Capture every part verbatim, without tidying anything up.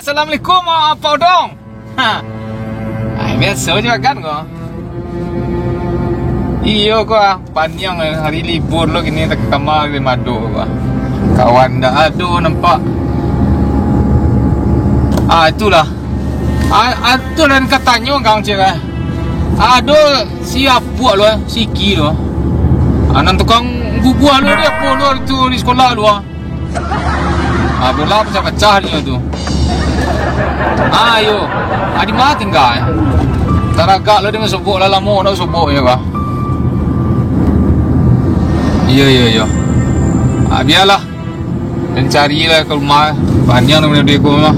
Assalamualaikum, Apak Odong. Ha. Ai, biaso juo kan ko. Iyo ko, ah, paniang, eh, hari libur lo kini, tak ka kama di mado ko. Kawan ndak ado nampak. Ah, itulah. Ah, ah, tu lain katanyo kang cek, ah. Ado si apuak lo, eh, si Ki lo. Ah, nan tukang bubuah lo, dia apo lo tu di sekolah lo, ah. Ah, bola pacah-pacah nyo tu. Ah, iyo. Ah, di ma tingga, eh? Taragak lo dengan sobok lah, lamo nak sobok nyo kah? Iyo, iyo, iyo. Ah, bialah. Mancari lah ka rumah. Paniang tu bana ko mah.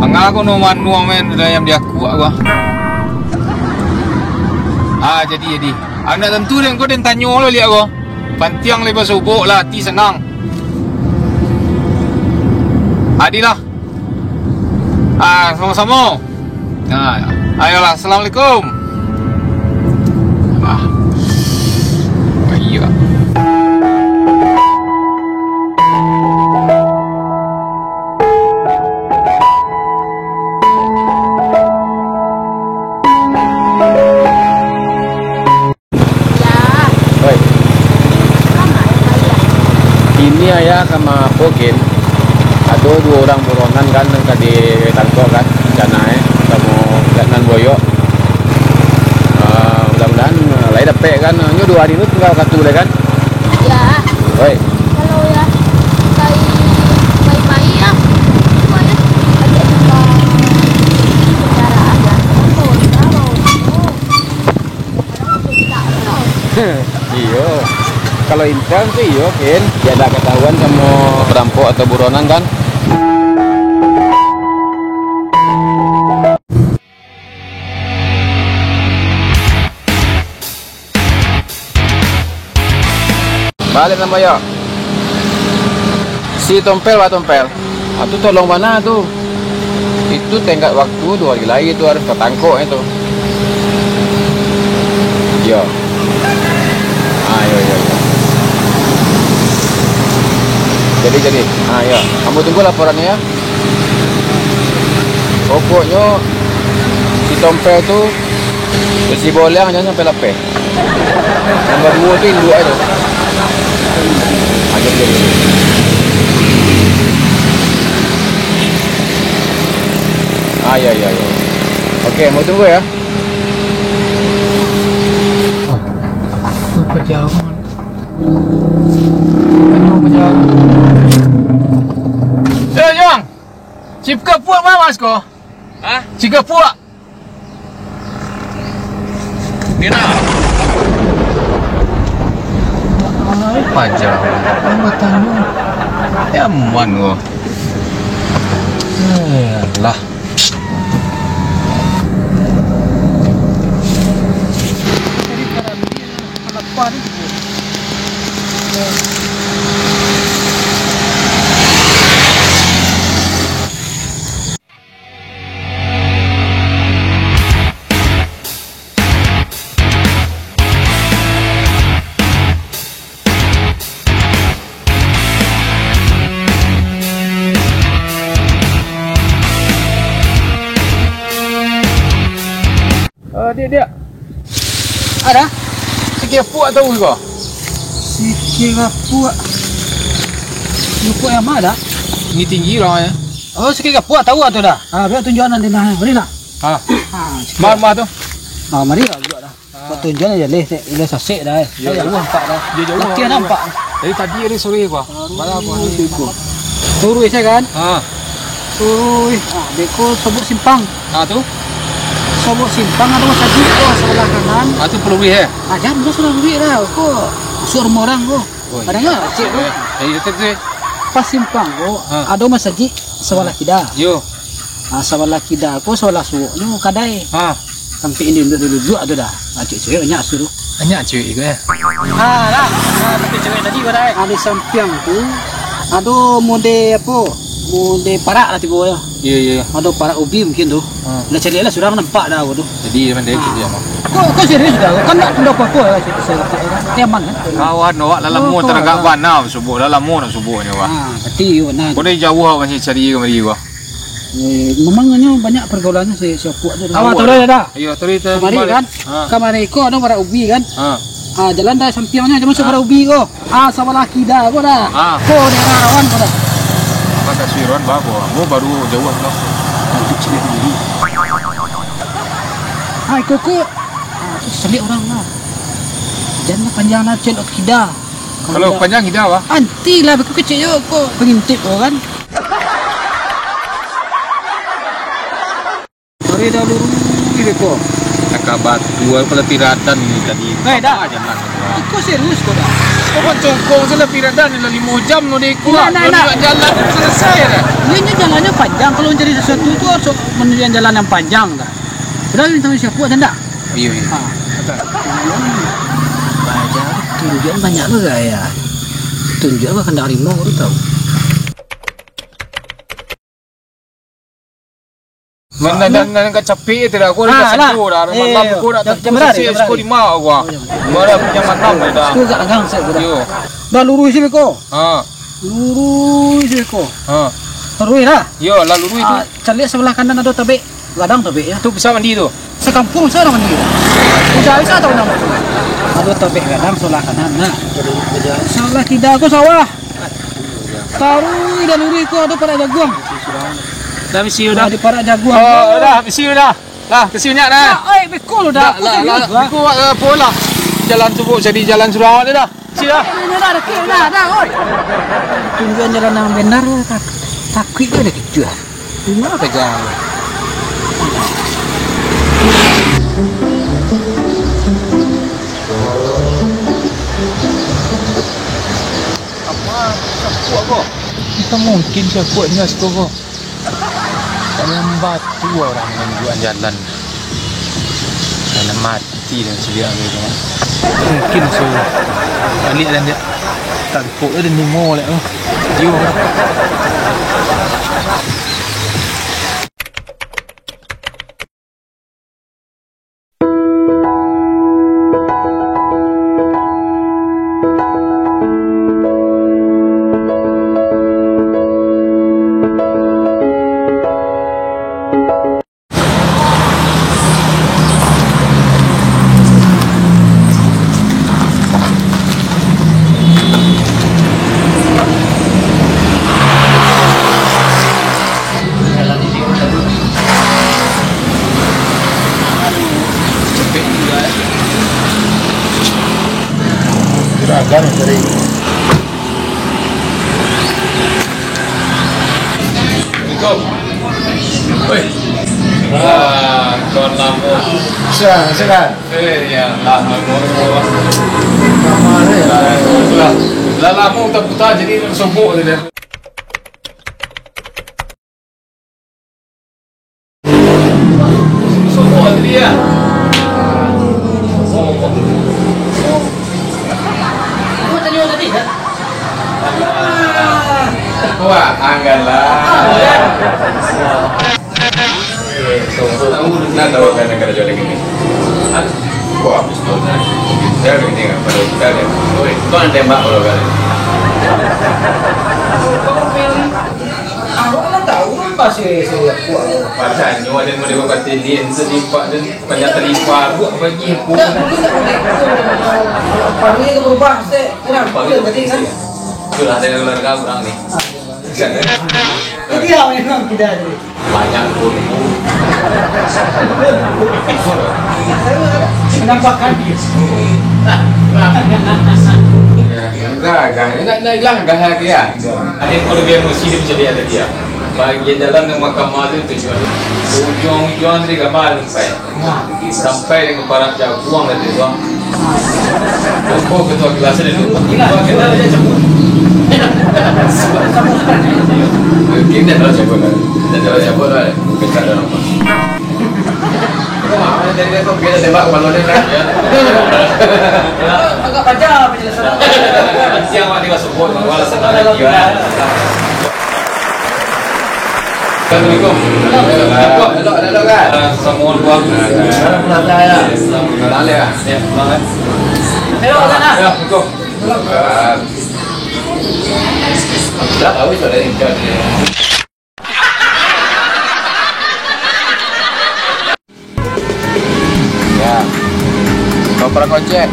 Manga ko no manuang men, udah yang diaku aku ah. Ah, jadi, jadi. Ah, nak tantu den ko den tanyo lo liak ko. Pantiang lai basobok lah, ati sanang. Adilah. Ah, samo-samo. Ah, ayolah, assalamualaikum. Ah. Ayo. Oi. Kini ayah sama apo kin? Ado duo urang buronan kan, nan ka ditangkok kan, rencana e, samo nan boyok. Ah, mudah-mudahan, ah, lai dapek kan. Nyo duo hari tu tingga satu lai kan? Ya. Oi. Kalau ya, kai, kai pai ya. Apa ya? Ada juga kendaraan ya. Apa, apa, apa. Iyo. Kalau intel tu iyo, Kin. Dia dak ketahuan samo perampok atau buronan kan? Baliak samo yo. Si Tompel, Pak Tompel. Ah, tu tolong bana tu. Itu tenggat waktu duo hari lai tu harus tatangkok itu. Yo. Ah, yo, yo, yo. Jadi, jadi. Ah, yo. Ambo tunggu laporannyo, yo. Pokoknyo, si Tompel tu, si Boleang jan sampai lapeh. Nan baduo tu induak e tu. Ah, jadi, jadi. Ah, ya, ya, ya. Oke, mau tunggu ya. Apa jauh? Apa jauh? Eh, Jang! Cipka puak mamas ko? Hah? Cipka puak. Ni nah. Ai, paja. Tambah tanu. Nyaman ko. Eh, lah. Jadi, kalau dia lapar ni, Eh, diak, diak. Ada? Sikirapuak tahu ko? Sikirapuak. Sikirapuak yang mana? Tinggi-tinggi lah ya. Oh, Sikirapuak tahu tu dah. Ah, biar tunjukan nanti nah. Boleh tak? Ha. Ah, sikira. Mama tu. Ah, mari lah juga dah. Ah. Buat tunjukan aja leh, leh sasek dah. Eh. Yo. Jauh nampak dah. Yo, jauh. Latihan nampak. Dari tadi ada sore ko. Malam ko. Lurus ya kan? Ha. Ui, ah, beko sobok simpang. Ah, tu? Sobok simpang ado masajik tu sabalah kanan. Ah, tu Pulau Buih, eh? Ah, jan, tu Pulau Buih lah. Ko, suruh rumah orang ko. Oh, ada nggak, cik tu? Eh, itu tu. Pas simpang ko, ha, ado masajik sabalah kida. Yo. Ah, sabalah kida ko, sabalah suok nyo kadai. Ha. Sampai ini duduk-duduk tu dah. Ah, cewek-cewek banyak asuh tu. Banyak cewek juga ya? Ah, lah. Ah, tapi cewek tadi badai. Ah, di sampiang tu, ado mode apo? Mode parak lah tibo yo. Iya, iya. Ado parak ubi mungkin tu. Hmm. Dah cari lah surang nampak dah aku tu. Jadi, memang dia cari apa? Kok, kok serius dah? Kan tak ada apa-apa lah. Nyaman kan? Kawan awak dalam mu teragak bana subuh, dalam mu nak subuh ni, wah. Ah, berarti, nah. Kau ni jauh masih cari kemari, wah. Eh, memang inyo banyak pergaulannyo si, si Apuak tu. Awak tahu dah, dah? Iyo, tadi kita kamari kan? Ha. Kamari ko ado parak ubi kan? Ha. Ah, jalan dah sampiangnyo, jalan masuk parak ubi ko. Ah, sabalah kida ko dah. Ah. Ko daerah rawan ko dah. Apa tak suiran bah ko? Mo baru jauh lah. Lanjut sini dulu. Ah, iko ko. Ah, tu selik urang lah. Jalan panjang lah, celok kida. Kalau panjang kida, bah? Anti lah, beko kecek yo ko pengintip ko kan. Mari dah luruih beko. Cakak batu, aku lah piratan ni tadi. Eh, dah. Apa aja, Mas? Iko serius ko dah. Kau kan congkong salah piratan ni lah limo jam lo deh ko. Nah, nah, nah. Jalan selesai dah. Ini jalannyo panjang, kalau mencari sesuatu tu harus menunjukkan jalan yang panjang dah. Padahal minta siapa dah ndak? Iyo, iyo. Ha. Baca tunjuan banyak lo gaya. Tunjuan akan dari mau tu tahu. Mana dan, dan kacapik tu dah. Aku dah sengguh dah. Malam aku dah tentu sesi esko lima aku. Mana punya malam dah. Aku agak lagang saya dah. Yo. Dah luruih sih beko. Ha. Luruih sih beko. Ha. Luruih dah. Yo, lah luruih tu. Ah, caliak sebelah kanan ada tabek. Gadang tabek ya. Tu bisa mandi tu. Sekampung saya mandi. Udah bisa tahu nama tu. Ada tabek gadang sebelah kanan nah. Salah tidak aku sawah. Taruih dan luruih ko ado parak jaguang. Dah bisi udah. Di parak jaguang. Oh, dah bisi udah. Lah, kasian nyak dah. Oi, beko lu dah. Dah, lah, lah, beko, eh, pola. Jalan tu, Bu, jadi jalan surang awak ni dah. Sini dah. Ini dah, dah, dah, dah, oi. Tunjuan jalan yang benar, tak, takuik dah kejuah. Ini apa jalan? Apa? Siapa kok? Kita mungkin siapa ni, siapa kok? Dalam batu urang manunjuakan jalan. Dalam mati dan sediak ambil tu. Mungkin so balik dan dia tangkok dia nimo lek tu. Yo. Juragan tadi. Assalamualaikum. Weh. Ah, kawan lama. Sa-, sehat. Eh, ya, lah, lama. Lama ni. Lah, lah, lah lama putar-putar, jadi sobok saja. Sobok tadi, ya. Sobok. Apa tadi, tadi, ya? Wah, anggalah. Sobok. Nah, tahu kan karajo lagi ni. Wah, habis tu. Dia ni, dia ni. Oi, kau nak tembak kalau kan? Awak lah tahu kan pasti saya kuat. Pasanyo ada model kata dia, setipak tu banyak terlimpah. Buat bagi pun. Tak, bukan tak boleh. Paling itu berubah, saya kurang. Paling tadi kan? Itulah dari keluarga orang ni. Ah, iya. Jadi, ya, memang tidak ada. Banyak pun. Menampakkan. Ya, enggak, enggak, enggak, enggak, enggak, enggak, ya. Ada yang perlu emosi dia bisa lihat dia. Bagian dalam dan mahkamah tu tujuan. Ujung-ujung dari gambar sampai. Sampai dengan parak jaguang tadi tu. Tunggu ketua kelas dia tu. Ketua kelas dia cabut. Mungkin dia dah cabut lah. Dia dah cabut lah. Bukan tak ada apa. Kau mana tadi dia tu? Kita tembak kepala dia kan? Ya. Agak panjang penjelasan. Nanti awak ni masuk pun. Awak rasa tak ada lagi, kan? Assalamualaikum. Elok, elok, elok, kan? Ah, sama orang tua. Salam kenal saya. Salam kenal ya. Ya, selamat. Elok, sana. Ya, assalamualaikum. Ah. Dah tahu sudah ni, dah ni. Orang kocek.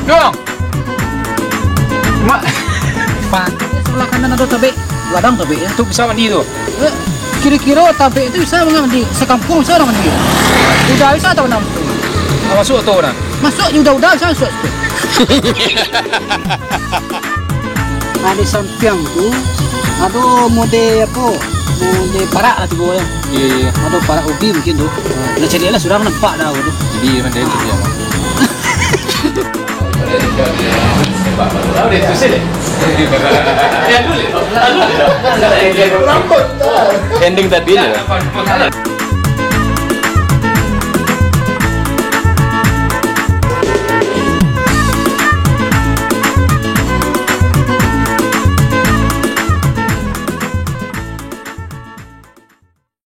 Dong. Mak. Pak, sebelah kanan ada tabek. Ladang tabek, ya. Tu bisa mandi tu. Eh, kira-kira tabek tu bisa mandi. Sekampung bisa orang mandi. Udah bisa atau enam? Ah, masuk tu orang. Masuk je udah-udah bisa masuk. Nah, di sampiang tu, ado mode apo? Mode parak lah tibo yo. Iyo, iyo. Ado parak ubi mungkin tu. Nah, caliak lah, surang nampak dah tu. Jadi, memang dari situ, ya, Bang. Ending tadi lah.